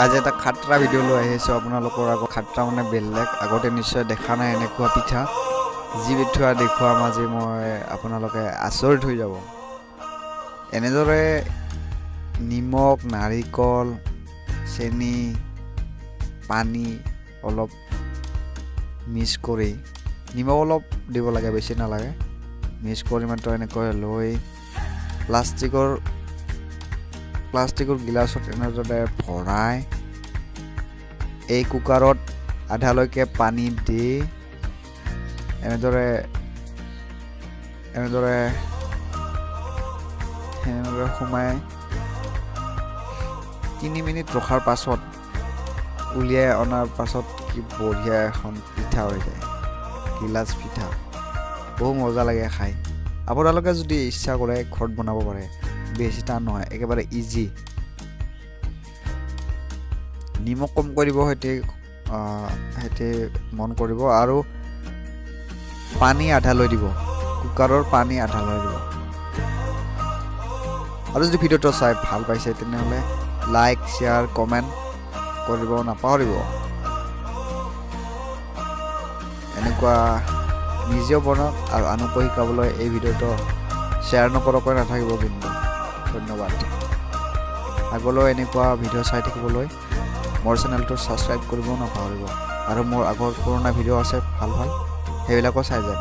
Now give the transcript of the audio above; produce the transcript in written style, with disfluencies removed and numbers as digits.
আজি এটা খাটৰা ভিডিঅ' লৈ আহিছোঁ আপোনালোকৰ আগত। খাটৰা মানে বেলেগ, আগতে নিশ্চয় দেখা নাই এনেকুৱা পিঠা। যি পিঠা দেখুৱাম আজি মই, আপোনালোকে আচৰিত হৈ যাব। এনেদৰে নিমখ, নাৰিকল, চেনি, পানী অলপ মিক্স কৰি, নিমখ অলপ দিব লাগে, বেছি নালাগে। মিক্স কৰি মাত্ৰ এনেকৈ লৈ প্লাষ্টিকৰ গিলাচত এনেদৰে ভৰাই এই কুকাৰত আধালৈকে পানী দি এনেদৰে এনেদৰে এনেদৰে সোমাই 3 মিনিট ৰখাৰ পাছত, উলিয়াই অনাৰ পাছত কি বঢ়িয়া এখন পিঠা হৈ যায়, গিলাচ পিঠা। বহু মজা লাগে খাই। আপোনালোকে যদি ইচ্ছা কৰে, ঘৰত বনাব পাৰে। বেছি টান নহয়, একেবাৰে ইজি। নিমখ কম কৰিব সেইটো মন কৰিব আৰু পানী আধা লৈ দিব, কুকাৰৰ পানী আধা লৈ দিব। আৰু যদি ভিডিঅ'টো চাই ভাল পাইছে, তেনেহ'লে লাইক, শ্বেয়াৰ, কমেণ্ট কৰিব নাপাহৰিব। এনেকুৱা নিজেও বনাওক আৰু আনকো শিকাবলৈ এই ভিডিঅ'টো শ্বেয়াৰ নকৰাকৈ নাথাকিব কিন্তু। ধন্যবাদ। আগলৈ এনেকুৱা ভিডিঅ' চাই থাকিবলৈ মোৰ চেনেলটো ছাবস্ক্ৰাইব কৰিব নাপাহৰিব আৰু মোৰ আগৰ পুৰণা ভিডিঅ' আছে ভাল ভাল, সেইবিলাকো চাই যাম।